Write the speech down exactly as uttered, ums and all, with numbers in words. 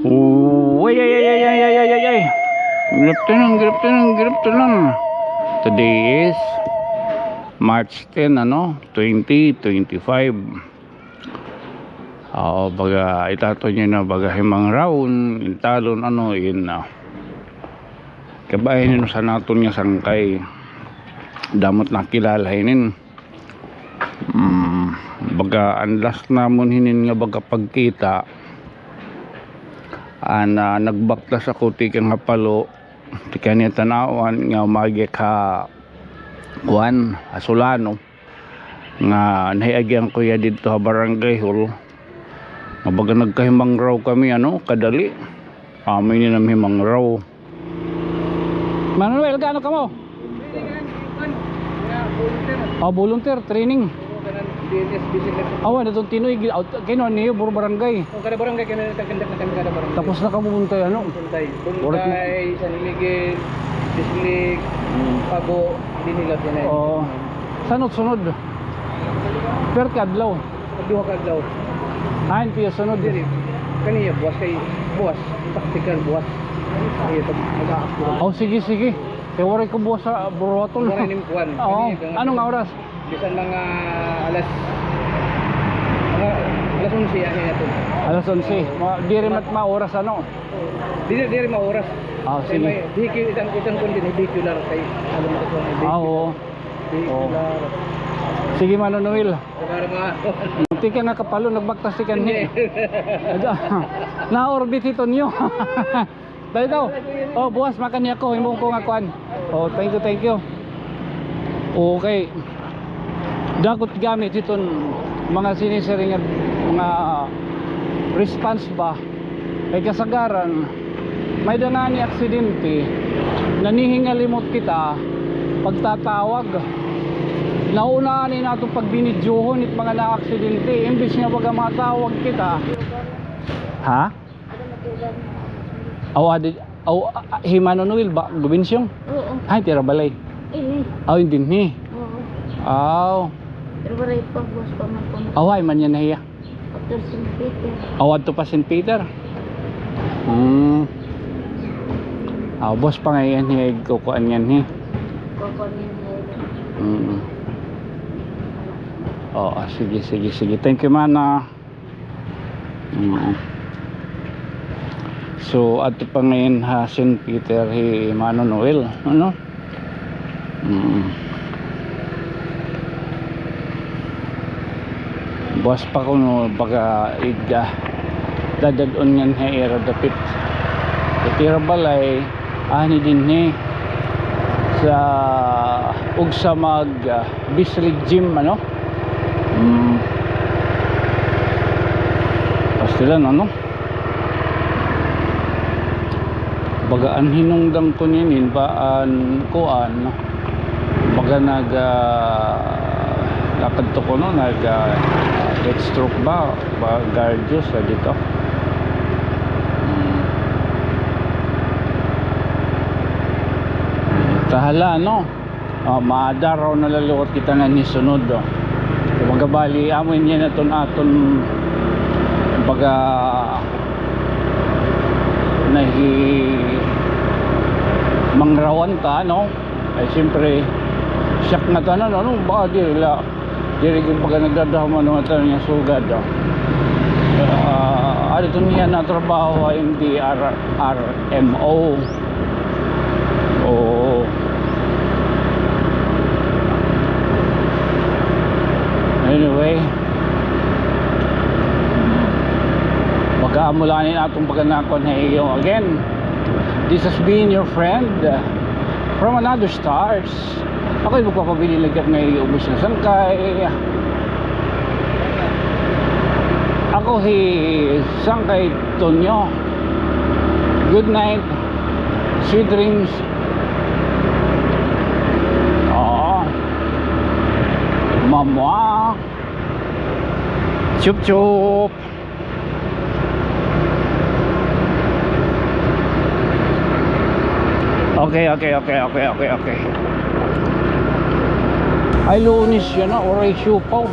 Oh, ay, ay, ay. Good afternoon, good afternoon, good afternoon. Today is March ten, ano, twenty twenty-five. Oo, baga itaton niya na baga himangraw, intalon, ano, in, ah, kabahin sa naton nga sangkay. Damo it nakilala hinin. Mm, baga an last namon hinin nga baga pagkita, an, ah, nagbaktas ako tikang ha Palo, tikang ha Tanauan nga umagi ha kuan, ha Solano, nga nahiagian ko hiya didto ha barangay hall. Nga baga nagkahimangraw kami, ano, kadali. Amo ini namhimangraw. Manuel, gaano kamo? Oh, volunteer, training. Awa, natong tinoy, kay ano niyo, puro barangay. Oh, kada barangay, kay nagkakandak na kami kada barangay. Tapos na kamo buntay, ano? Buntay. Buntay, San Miguel, Bislig, Pago, dinhi la dinhi. Oo. Sunod-sunod. Pero kadlaw. Duha ka adlaw. Hain tiyo sunod? Diri. Kaniya, buwas kay, buwas. Taktikal, buwas. Ay, pag mag-aak ko. Oh, sige, sige. Kay waray ko buwas sa buruhaton. Waray nim kuan. Oo. Kaniya, anong oras? Bisan mga alas, mga alas onse, ano yan ito? Alas onse. Mga, diri mat maoras, ano? Diri, diri maoras. Ah, sige. Kay may vehicle, itang, itang kundi, may vehicular kay, alam mo ito, may vehicular. Ah, oo. Oo. Sige, Mano Noel. Tikang ha Palo, nagbaktas tikang hi. Na-orbit hiton niyo. Dali daw. Oh, buwas makani ako, himo ko nga kuan. Oh, thank you, thank you. Okay. Dako it gamit hiton mga sinisiring nga mga response ba. Kay kasagaran, may-ada ngani aksidente, nahihingalimot kita pagtatawag. Nauna ngani naton pagbinidyohon it mga naaksidente, imbis nga baga matawag kita. Ha? Aw, adi, aw, a-, a-, hi Mano Noel ba, Gubensyong? Oo. Ay, tira balay. Ini. Aw, dinhi. Oo. Aw. Pero waray pa, buwas pa man ko. Aw, ay man yan na hiya. After Saint Peter. Aw, adto pa Saint Peter. Hmm. Aw, buwas pa ngay-an hi, kukuan ngan hi. Kukuan ngan hi. Mm. Oo, sige, sige, sige. Thank you, Mana. Mm. So, adto pa ngay-an ha Saint Peter hi Mano Noel, ano? Mm. Buwas pa kuno baga ig, ah, dadad-on ngan ha ira dapit. It ira balay, ani dinhi sa ugsa mag, ah, Bislig Gym, ano? Mm. Pastilan, ano? Baga an hinungdan ko ninin ba an kuan, baga nag, ah, lakad to kuno, nag, ah, heat stroke ba, ba, gardyos, ah, dito. Hmm. Tahala, no? Ah, maada raw na la liwat kita nganhi sunod, oh. Kumbaga, bali, amo ini an aton, aton, kumbaga, nahimangrawan ta, no? Ay, siyempre, shock na tanan, ano? Baka diri la, diri, kumbaga, nagdadahuman nga tanan nga sugad, oh. Ah, adto niya natrabaho ha M D R R M O. Oo. Anyway, pagkaamulanin atong paganakuan ha iyo. Again, this has been your friend, uh, from another stars. Ako'y magpapabilin la gihap nga iyo ubos nga sangkay. Ako hi Sangkay Tonyo. Good night. Sweet dreams. Oo. Mamwa. Chup chup. Okay, okay, okay, okay, okay, okay. Ay, Lunes yana, waray siopao.